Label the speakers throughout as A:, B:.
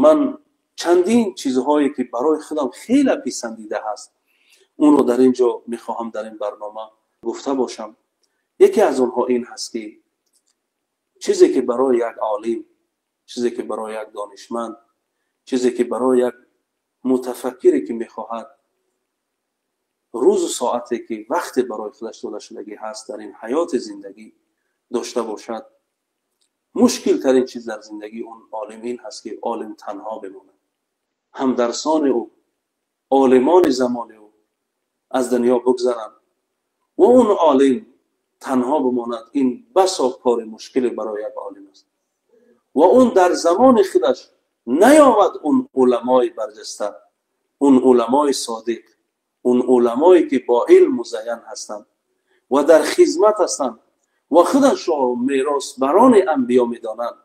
A: Ман чандин чизҳое ки барои худам хеле писандида ҳаст, онро дар ин ҷо мехоҳам дар ин барнома гуфта бошам. Яке аз онҳо ин ҳаст ки чизе ки барои як олим, чизе ки барои як донишманд, чизе ки барои як мутафаккире ки мехоҳад рӯзу соате ки вақте барои худаш дода шудагӣ ҳаст дар ин ҳаёти зиндагӣ дошта бошад, мушкилтарин чиз дар зиндагии он олим ин ҳаст ки олим танҳо бимонад. Ҳамдарсони ӯ, олимони замони ӯ аз дунё бигзаранд ва он олим танҳо бимонад. Ин басо кори мушкиле барои як олим аст ва он дар замони худаш наёвад он уламои барҷаста, он уламои содиқ, он уламое ки бо илм музайян ҳастанд ва дар хизмат ҳастанд ва худашро меросбарони анбиё медонанд.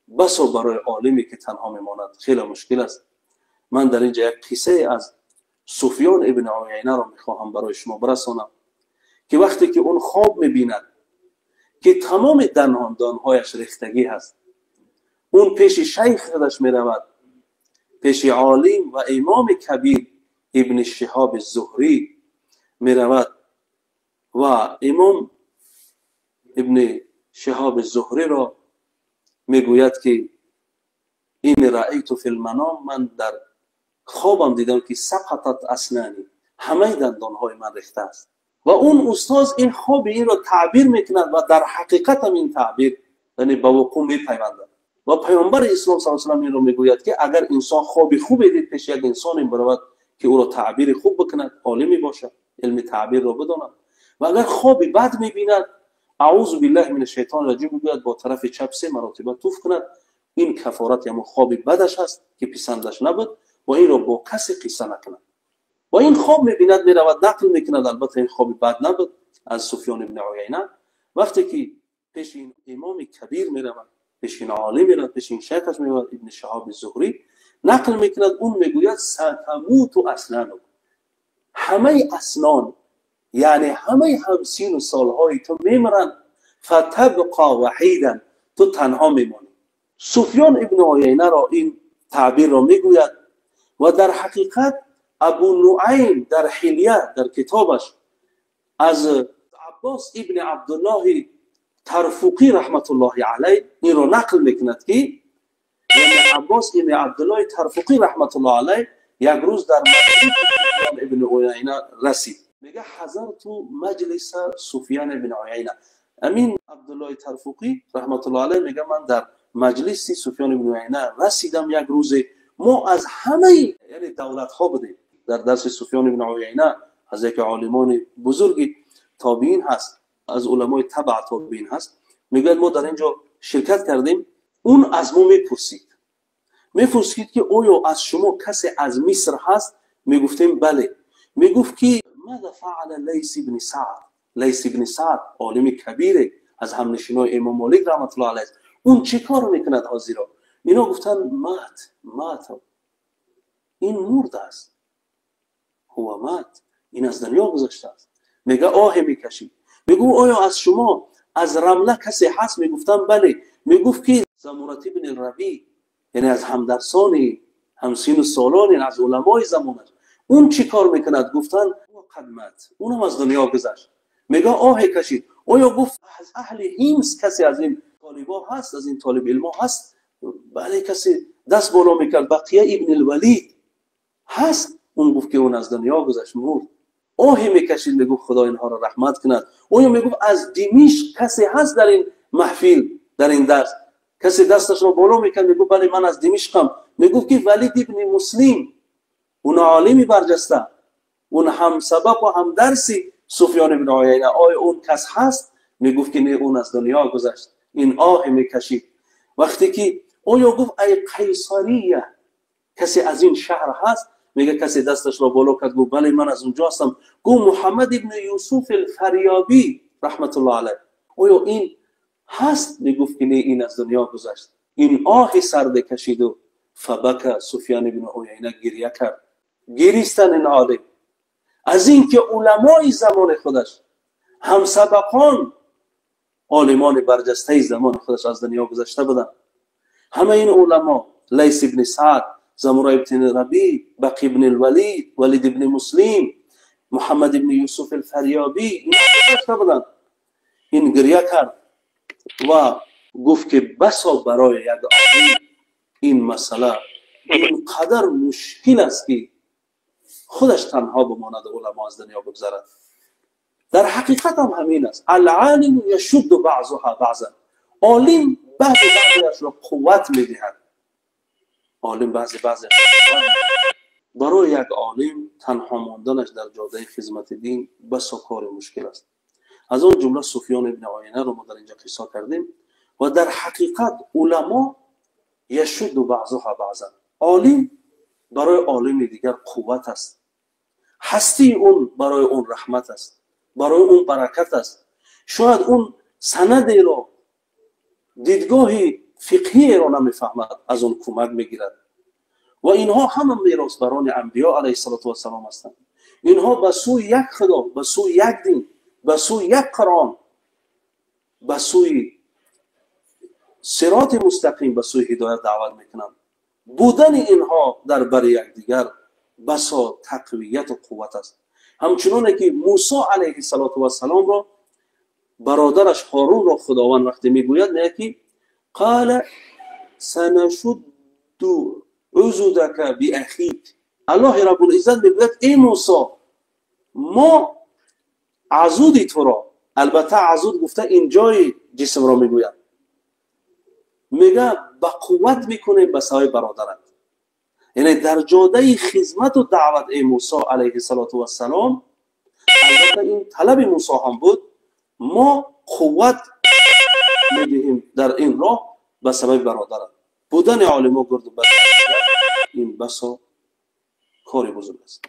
A: Басо барои олиме ки танҳо мемонад хеле мушкил аст. Ман дар инҷа як қиссае аз Суфён ибн Уяйнаро мехоҳам барои шумо бирасонам ки вақте ки он хоб мебинад ки тамоми дандонҳояш рехтагӣ ҳаст, он пеши шайх худаш меравад, пеши олим ва имоми кабир ибни Шиҳоби Зуҳрӣ меравад ва имом ибни Шиҳоби Зуҳриро мегӯяд ки ин раайту фил маном, ман дар хобам дидам ки сақатат аснани, ҳамаи дандонҳои ман рехта аст. Ва он устоз ин хоби инро таъбир мекунад ва дар ҳақиқатам ин таъбир яъне ба вуқӯъ мепайвандад. Ва паёмбари ислом саллаллоҳу алайҳи васаллам инро мегӯяд ки агар инсон хоби хубе дид, пеши як инсоне биравад ки ӯро таъбири хуб бикунад, олиме бошад, илми таъбирро бидонад. Ва агар хоби бад мебинад, аъузу биллаҳи мин ашшайтони раҷим бигӯяд, бо тарафи чап се маротиба туф кунад. Ин кафорат ҳамон хоби бадаш аст ки писандаш набуд ва инро бо касе қисса накунад. Ва ин хоб мебинад, меравад нақл мекунад. Албатта ин хоби бад набуд аз Суфён ибн Уяйна. Вақте ки пеши ин имоми кабир меравад, пеши ин олим меравад, пеши ин шайхаш меравад, ибни Шиҳоби Зуҳрӣ нақл мекунад, он мегӯяд сатамуту аснанук, ҳамаи аснон яъне ҳамаи ҳамсину солҳои ту мемиранд, фатабқа ваҳидан, ту танҳо мемонӣ. Суфён ибн Уяйнаро ин таъбирро мегӯяд ва дар ҳақиқат Абу Нуайм дар Ҳилия дар китобаш аз Аббос ибни Абдуллоҳи Тарфуқӣ раҳматуллоҳи алайҳ инро нақл мекунад ки Аббос ибни Абдуллоҳи Тарфуқӣ раҳматуллоҳи алайҳ як рӯз дар маҷлиси Суфён ибни Уяйна расид. Мега ҳазарту маҷлиса Суфён ибни Уяйна. Амин Абдуллоҳи Тарфуқӣ раҳматуллоҳи алайҳ мега ман дар маҷлиси Суфён ибни Уяйна расидам як рӯзе. Мо аз ҳамаи яъне давлатҳо будем. Дар дарси Суфён ибни Уяйна аз яке олимони бузурги тобиин ҳаст, аз уламои табъ тобиин ҳаст, мегӯяд мо дар ин ҷо ширкат кардем. Он аз мо мепурсид ки оё аз шумо касе аз Миср ҳаст? Мегуфтем бале. Мегуфт ки маза фаъала Лайс ибни Саъд. Лайс ибни Саъд олими кабире аз ҳамнишинои имом Молик раҳматуллоҳи алайҳ, он чӣ кор мекунад ҳозиро? Ино гуфтанд мат, мат, ин мурд аст, ҳува мат, ин аз дунё гузаштааст. Мега оҳе мекашид. Мегӯ оё аз шумо аз Рамла касе ҳаст? Мегуфтам бале. Мегуфт ки Замурат ибни Рабӣ, яъне аз ҳамдарсони ҳамсину солони аз уламои замонаш, он чӣ кор мекунад? Гуфтанд қад мат, унам аз дунё гузашт. Мега оҳе кашид. Оё гуфт аз аҳли Ҳимс касе аз ин толибо ҳаст, аз ин толиби илмо ҳаст? Бале, касе даст боло мекард. Бақия ибни Валид ҳаст? Он гуфт ки он аз дунё гузашт, мурд. Оҳе мекашид, мегуфт худо инҳоро раҳмат кунад. Оё мегуфт аз Димишқ касе ҳаст дар ин маҳфил, дар ин дарс? Касе дасташро боло мекард, мегуфт бале ман аз Димишқам. Мегуфт ки Валид ибни Муслим, он олими барҷаста, он ҳамсабақ ва ҳамдарси Суфён ибни Уяйна, оё он кас ҳаст? Мегуфт ки не, он аз дунё гузашт. Ин оҳе мекашид. Вақте ки оё гуфт ай Қайсария, касе аз ин шаҳр ҳаст? Мега касе дасташро боло кард, гуфт бале ман аз унҷо ҳастам. Гуфт Муҳаммад ибни Юсуф алфарёбӣ раҳматуллоҳ алайҳ, оё ин ҳаст? Мегуфт ки не, ин аз дунё гузашт. Ин оҳи сарде кашиду фабака, Суфён ибни Уяйна гиря кард. Гиристан ин олим аз ин ки уламои замони худаш, ҳамсабақон, олимони барҷастаи замони худаш аз дунё гузашта буданд. Ҳама ин уламо Лайс ибн Саъд, Замура ибн Раби, Бақи ибн Валид, Валид ибн Муслим, Муҳаммад ибн Юсуф ал-Фарёбӣ, инҳо гузашта буданд. Ин гиря кард ва гуфт, ки басо барои як олим ин масъала ин қадар мушкил аст, ки худаш танҳо бимонад, уламо аз дунё бигзарад. Дар ҳақиқат ҳам ҳамин аст. العالم يشد بعضها بعضا. Олим баъзе баъзеашро қувват медиҳад. Олим баъзе баъзе. Барои як олим танҳо монданаш дар ҷодаи хизмати дин басо кори мушкил аст. Аз он ҷумла Суфён ибни Оинаро мо дар инҷа қисса кардем. Ва дар ҳақиқат уламо يشد بعضها بعضا. Олим барои олими дигар қувват аст, ҳастии он барои он раҳмат аст, барои он баракат аст. Шояд он санадеро, дидгоҳи фиқҳиеро намефаҳмад, аз он кӯмак мегирад. Ва инҳо ҳама меросбарони анбиё алайҳиссалоту вассалом ҳастанд. Инҳо ба сӯи як Худо, ба сӯи як дин, ба сӯи як Қуръон, ба сӯи сироти мустақим, ба сӯи ҳидоят даъват мекунанд. Будани инҳо дар бари якдигар басо тақвияту қувват аст. Ҳамчуноне ки Мусо алайҳиссалоту вассаломро бародараш Ҳорунро Худованд вақте мегӯяд, мегӯяд, ки قال سنشد عضدك بأخيك. Аллоҳи Раббулиззат мегӯяд: эй Мусо, мо азуди туро, албатта азуд гуфта ин ҷои ҷисмро мегӯяд, мега ба қувват мекунем ба сабаби бародарат. Яъне дар ҷодаи хизмату даъват, эй Мусо алайҳиссалоту вассалом, албатта ин талаби Мусо ҳам буд, мо қувват медиҳем дар ин роҳ ба сабаби бародарат. Будани олимо гирду бар ин басо кори бузург аст.